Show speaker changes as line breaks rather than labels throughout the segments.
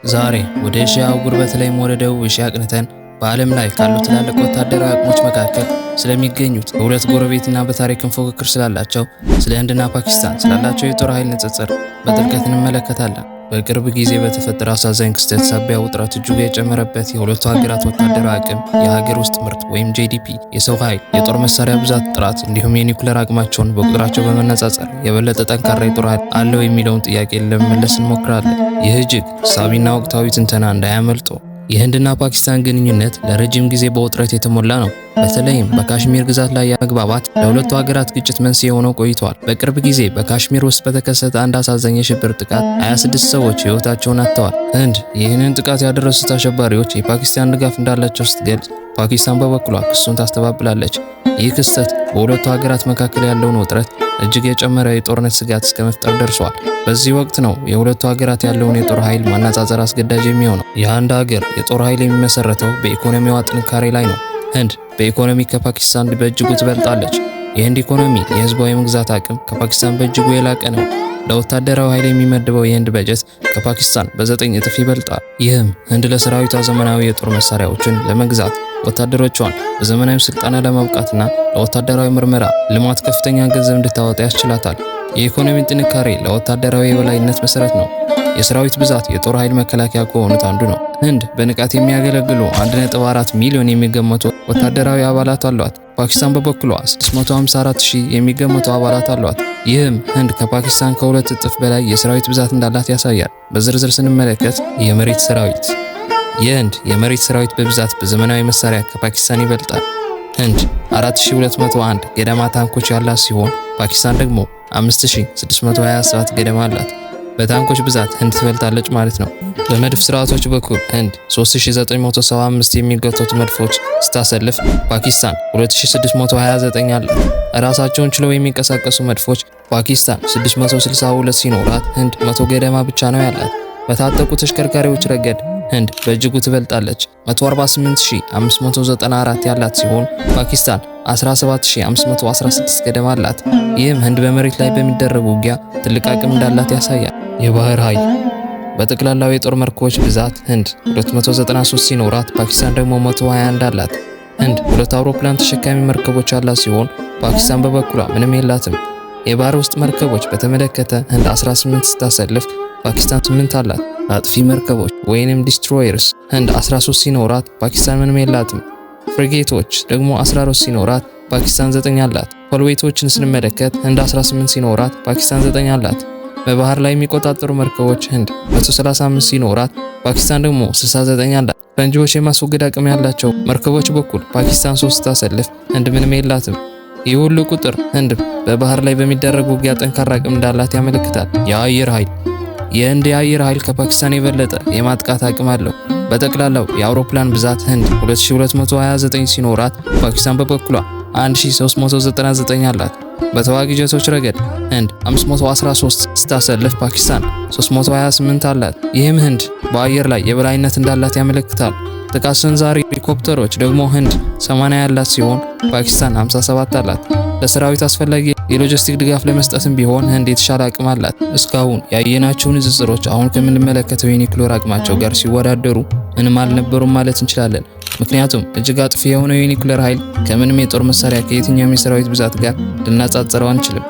ዛሬ ወደ ኤሽያ አህጉር በተለይም ወደ ደቡብ ኤሽያ አቅንተን በዓለም ላይ ካሉ ትላልቅ ወታደራዊ አቅሞች መካከል ስለሚገኙት በሁለት ጎረቤትና በታሪክም ፉክክር ስላላቸው ስለ ህንድና ፓኪስታን ስላላቸው የጦር ኃይል ንጽጽር በጥልቀት እንመለከታለን። በቅርብ ጊዜ በተፈጠረ አሳዛኝ ክስተት ሳቢያ ውጥረት እጅጉ የጨመረበት የሁለቱ ሀገራት ወታደራዊ አቅም፣ የሀገር ውስጥ ምርት ወይም GDP፣ የሰው ኃይል፣ የጦር መሳሪያ ብዛት፣ ጥራት እንዲሁም የኒውክሌር አቅማቸውን በቁጥራቸው በመነጻጸር የበለጠ ጠንካራ የጦር ኃይል አለው የሚለውን ጥያቄ ለመመለስ እንሞክራለን። ይህ እጅግ ሳቢና ወቅታዊ ትንተና እንዳያመልጦ። የህንድና ፓኪስታን ግንኙነት ለረጅም ጊዜ በውጥረት የተሞላ ነው። በተለይም በካሽሚር ግዛት ላይ ያለመግባባት ለሁለቱ ሀገራት ግጭት መንስኤ ሆነው ቆይተዋል። በቅርብ ጊዜ በካሽሚር ውስጥ በተከሰተ አንድ አሳዛኝ የሽብር ጥቃት 26 ሰዎች ሕይወታቸውን አጥተዋል። ህንድ ይህንን ጥቃት ያደረሱት አሸባሪዎች የፓኪስታን ድጋፍ እንዳላቸው ስትገልጽ፣ ፓኪስታን በበኩሏ ክሱን ታስተባብላለች። ይህ ክስተት በሁለቱ ሀገራት መካከል ያለውን ውጥረት እጅግ የጨመረ የጦርነት ስጋት እስከ መፍጠር ደርሷል። በዚህ ወቅት ነው የሁለቱ ሀገራት ያለውን የጦር ኃይል ማነጻጸር አስገዳጅ የሚሆነው። የአንድ ሀገር የጦር ኃይል የሚመሰረተው በኢኮኖሚዋ ጥንካሬ ላይ ነው። ህንድ በኢኮኖሚ ከፓኪስታን በእጅጉ ትበልጣለች። የህንድ ኢኮኖሚ የህዝቧ የመግዛት አቅም ከፓኪስታን በእጅጉ የላቀ ነው። ለወታደራዊ ኃይል የሚመድበው የህንድ በጀት ከፓኪስታን በ9 እጥፍ ይበልጣል። ይህም ህንድ ለሰራዊቷ ዘመናዊ የጦር መሳሪያዎችን ለመግዛት፣ ወታደሮቿን በዘመናዊ ስልጠና ለማብቃትና ለወታደራዊ ምርምርና ልማት ከፍተኛ ገንዘብ እንድታወጣ ያስችላታል። የኢኮኖሚ ጥንካሬ ለወታደራዊ የበላይነት መሰረት ነው። የሰራዊት ብዛት የጦር ኃይል መከላከያ ከሆኑት አንዱ ነው። ህንድ በንቃት የሚያገለግሉ 1.4 ሚሊዮን የሚገመቱ ወታደራዊ አባላት አሏት። ፓኪስታን በበኩሏ 654 ሺህ የሚገመቱ አባላት አሏት። ይህም ህንድ ከፓኪስታን ከ2 እጥፍ በላይ የሰራዊት ብዛት እንዳላት ያሳያል። በዝርዝር ስንመለከት፣ የመሬት ሰራዊት። የህንድ የመሬት ሰራዊት በብዛት በዘመናዊ መሳሪያ ከፓኪስታን ይበልጣል። ህንድ 4201 ገደማ ታንኮች ያላት ሲሆን ፓኪስታን ደግሞ 5627 ገደማ አላት። በታንኮች ብዛት ህንድ ትበልጣለች ማለት ነው። በመድፍ ስርዓቶች በኩል ህንድ 3975 የሚጎተቱ መድፎች ስታሰልፍ ፓኪስታን 2629 አላት። ራሳቸውን ችለው የሚንቀሳቀሱ መድፎች ፓኪስታን 662 ሲኖራት ህንድ 100 ገደማ ብቻ ነው ያላት። በታጠቁ ተሽከርካሪዎች ረገድ ህንድ በእጅጉ ትበልጣለች። 148594 ያላት ሲሆን ፓኪስታን 17516 ገደማ አላት። ይህም ህንድ በመሬት ላይ በሚደረግ ውጊያ ትልቅ አቅም እንዳላት ያሳያል። የባህር ኃይል። በጠቅላላው የጦር መርከቦች ብዛት ህንድ 293 ሲኖራት ፓኪስታን ደግሞ 121 አላት። ህንድ ሁለት አውሮፕላን ተሸካሚ መርከቦች ያላት ሲሆን ፓኪስታን በበኩሏ ምንም የላትም። የባህር ውስጥ መርከቦች በተመለከተ ህንድ 18 ስታሰልፍ ፓኪስታን 8 አላት። አጥፊ መርከቦች ወይንም destroyers ህንድ 13 ሲኖራት ፓኪስታን ምንም የላትም። ፍሪጌቶች ደግሞ 14 ሲኖራት ፓኪስታን 9 አላት። ኮርቬቶችን ስንመለከት ህንድ 18 ሲኖራት ፓኪስታን 9 አላት። በባህር ላይ የሚቆጣጠሩ መርከቦች ህንድ 135 ሲኖራት ፓኪስታን ደግሞ 69 አላት። ፈንጂዎች የማስወገድ አቅም ያላቸው መርከቦች በኩል ፓኪስታን 3 ስታሰልፍ ህንድ ምንም የላትም። ይህ ሁሉ ቁጥር ህንድ በባህር ላይ በሚደረግ ውጊያ ጠንካራ አቅም እንዳላት ያመለክታል። የአየር ኃይል። የህንድ የአየር ኃይል ከፓኪስታን የበለጠ የማጥቃት አቅም አለው። በጠቅላላው የአውሮፕላን ብዛት ህንድ 2229 ሲኖራት ፓኪስታን በበኩሏ 1399 አላት። በተዋጊ ጀቶች ረገድ ህንድ 513 ስታሰልፍ ፓኪስታን 328 አላት። ይህም ህንድ በአየር ላይ የበላይነት እንዳላት ያመለክታል። ጥቃት ሰንዛሪ ሄሊኮፕተሮች ደግሞ ህንድ 80 ያላት ሲሆን ፓኪስታን 57 አላት። ለሰራዊት አስፈላጊ የሎጂስቲክ ድጋፍ ለመስጠትም ቢሆን ህንድ የተሻለ አቅም አላት። እስካሁን ያየናቸው ንጽጽሮች አሁን ከምንመለከተው የኒውክሌር አቅማቸው ጋር ሲወዳደሩ ምንም አልነበሩም ማለት እንችላለን። ምክንያቱም እጅግ አጥፊ የሆነው የኒውክሌር ኃይል ከምንም የጦር መሳሪያ፣ ከየትኛውም የሰራዊት ብዛት ጋር ልናጻጽረው አንችልም።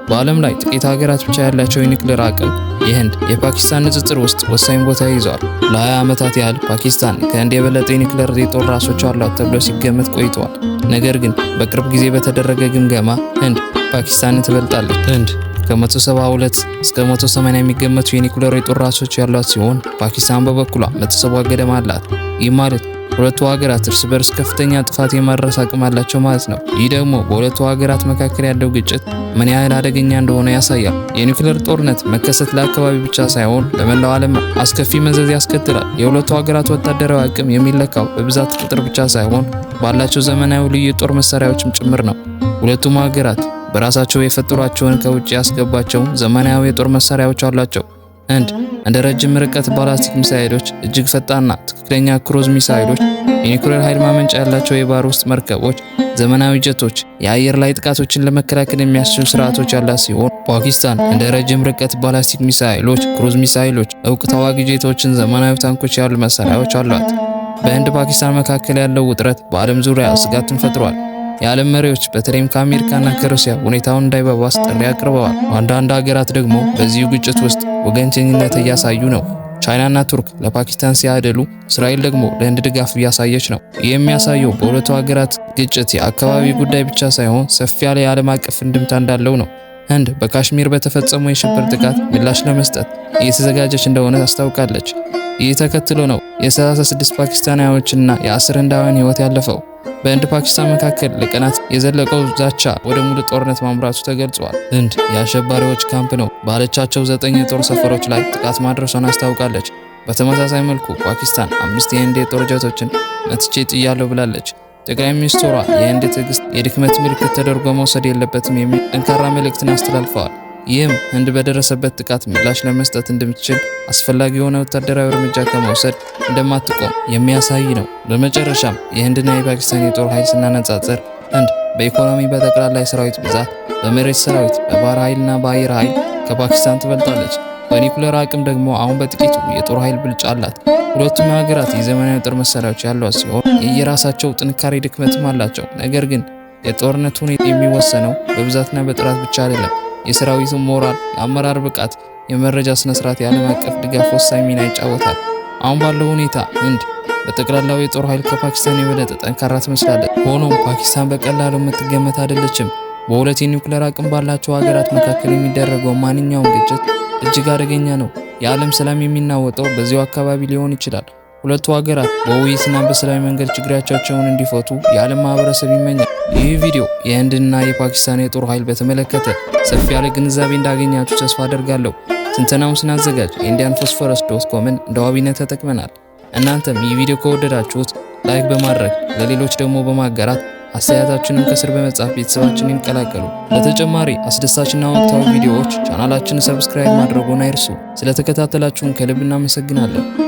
በዓለም ላይ ጥቂት ሀገራት ብቻ ያላቸው የኒውክሌር አቅም የህንድ የፓኪስታን ንጽጽር ውስጥ ወሳኝ ቦታ ይዟል። ለ20 ዓመታት ያህል ፓኪስታን ከህንድ የበለጠ የኒውክሌር የጦር ራሶች አሏት ተብሎ ሲገመት ቆይተዋል። ነገር ግን በቅርብ ጊዜ በተደረገ ግምገማ ህንድ ፓኪስታንን ትበልጣለች። ህንድ ከ172 እስከ 180 የሚገመቱ የኒውክሌር የጦር ራሶች ያሏት ሲሆን ፓኪስታን በበኩሏ 170 ገደማ አላት። ይህ ማለት ሁለቱ ሀገራት እርስ በርስ ከፍተኛ ጥፋት የማድረስ አቅም አላቸው ማለት ነው። ይህ ደግሞ በሁለቱ ሀገራት መካከል ያለው ግጭት ምን ያህል አደገኛ እንደሆነ ያሳያል። የኒውክሌር ጦርነት መከሰት ለአካባቢ ብቻ ሳይሆን ለመላው ዓለም አስከፊ መዘዝ ያስከትላል። የሁለቱ ሀገራት ወታደራዊ አቅም የሚለካው በብዛት ቁጥር ብቻ ሳይሆን ባላቸው ዘመናዊ ልዩ የጦር መሳሪያዎችም ጭምር ነው። ሁለቱም ሀገራት በራሳቸው የፈጠሯቸውን፣ ከውጭ ያስገቧቸው ዘመናዊ የጦር መሳሪያዎች አሏቸው። ህንድ እንደ ረጅም ርቀት ባላስቲክ ሚሳኤሎች፣ እጅግ ፈጣንና ትክክለኛ ትክክለኛ ክሩዝ ሚሳይሎች፣ የኒውክሌር ኃይል ማመንጫ ያላቸው የባህር ውስጥ መርከቦች፣ ዘመናዊ ጀቶች፣ የአየር ላይ ጥቃቶችን ለመከላከል የሚያስችሉ ስርዓቶች ያላት ሲሆን ፓኪስታን እንደ ረጅም ርቀት ባላስቲክ ሚሳይሎች፣ ክሩዝ ሚሳይሎች፣ እውቅ ተዋጊ ጄቶችን፣ ዘመናዊ ታንኮች ያሉ መሳሪያዎች አሏት። በህንድ ፓኪስታን መካከል ያለው ውጥረት በዓለም ዙሪያ ስጋትን ፈጥሯል። የዓለም መሪዎች በተለይም ከአሜሪካና ከሩሲያ ሁኔታውን እንዳይባባስ ጥሪ አቅርበዋል። አንዳንድ ሀገራት ደግሞ በዚሁ ግጭት ውስጥ ወገንተኝነት እያሳዩ ነው። ቻይናና ቱርክ ለፓኪስታን ሲያደሉ፣ እስራኤል ደግሞ ለህንድ ድጋፍ እያሳየች ነው። ይህ የሚያሳየው በሁለቱ ሀገራት ግጭት የአካባቢ ጉዳይ ብቻ ሳይሆን ሰፊ ያለ የዓለም አቀፍ እንድምታ እንዳለው ነው። ህንድ በካሽሚር በተፈጸመው የሽብር ጥቃት ምላሽ ለመስጠት እየተዘጋጀች እንደሆነ አስታውቃለች። ይህ ተከትሎ ነው የ36 ፓኪስታናዊዎችና የ10 ህንዳውያን ህይወት ያለፈው። በህንድ ፓኪስታን መካከል ለቀናት የዘለቀው ዛቻ ወደ ሙሉ ጦርነት ማምራቱ ተገልጿል። ህንድ የአሸባሪዎች ካምፕ ነው ባለቻቸው 9 የጦር ሰፈሮች ላይ ጥቃት ማድረሷን አስታውቃለች። በተመሳሳይ መልኩ ፓኪስታን 5 የህንድ የጦር ጀቶችን መትቼ ጥያለሁ ብላለች። ጠቅላይ ሚኒስትሯ የህንድ ትዕግስት የድክመት ምልክት ተደርጎ መውሰድ የለበትም የሚል ጠንካራ መልእክትን አስተላልፈዋል። ይህም ህንድ በደረሰበት ጥቃት ምላሽ ለመስጠት እንደምትችል አስፈላጊ የሆነ ወታደራዊ እርምጃ ከመውሰድ እንደማትቆም የሚያሳይ ነው። በመጨረሻም የህንድና የፓኪስታን የጦር ኃይል ስናነጻጽር ህንድ በኢኮኖሚ፣ በጠቅላላ የሰራዊት ብዛት፣ በመሬት ሰራዊት፣ በባህር ኃይልና በአየር ኃይል ከፓኪስታን ትበልጣለች። በኒኩሌር አቅም ደግሞ አሁን በጥቂቱ የጦር ኃይል ብልጫ አላት። ሁለቱም ሀገራት የዘመናዊ ጦር መሳሪያዎች ያሏት ሲሆን የየራሳቸው ጥንካሬ ድክመትም አላቸው። ነገር ግን የጦርነት ሁኔታ የሚወሰነው በብዛትና በጥራት ብቻ አይደለም። የሰራዊቱ ሞራል፣ የአመራር ብቃት፣ የመረጃ ስነ ስርዓት፣ የዓለም አቀፍ ድጋፍ ወሳኝ ሚና ይጫወታል። አሁን ባለው ሁኔታ ህንድ በጠቅላላው የጦር ኃይል ከፓኪስታን የበለጠ ጠንካራ ትመስላለች። ሆኖም ፓኪስታን በቀላሉ የምትገመት አይደለችም። በሁለት የኒውክሌር አቅም ባላቸው ሀገራት መካከል የሚደረገው ማንኛውም ግጭት እጅግ አደገኛ ነው። የዓለም ሰላም የሚናወጠው በዚሁ አካባቢ ሊሆን ይችላል። ሁለቱ ሀገራት በውይይትና በሰላማዊ መንገድ ችግራቸውን እንዲፈቱ የዓለም ማህበረሰብ ይመኛል። ይህ ቪዲዮ የህንድና የፓኪስታን የጦር ኃይል በተመለከተ ሰፊ ያለ ግንዛቤ እንዳገኛችሁ ተስፋ አደርጋለሁ። ትንተናውን ስናዘጋጅ indianphosphorus.com ን እንደ ዋቢነት ተጠቅመናል። እናንተም ይህ ቪዲዮ ከወደዳችሁት like በማድረግ ለሌሎች ደግሞ በማጋራት አስተያየታችሁንም ከስር በመጻፍ ቤተሰባችንን ይቀላቀሉ። ለተጨማሪ አስደሳችና ወቅታዊ ቪዲዮዎች ቻናላችንን subscribe ማድረጉን አይርሱ። ስለተከታተላችሁን ከልብ እናመሰግናለን።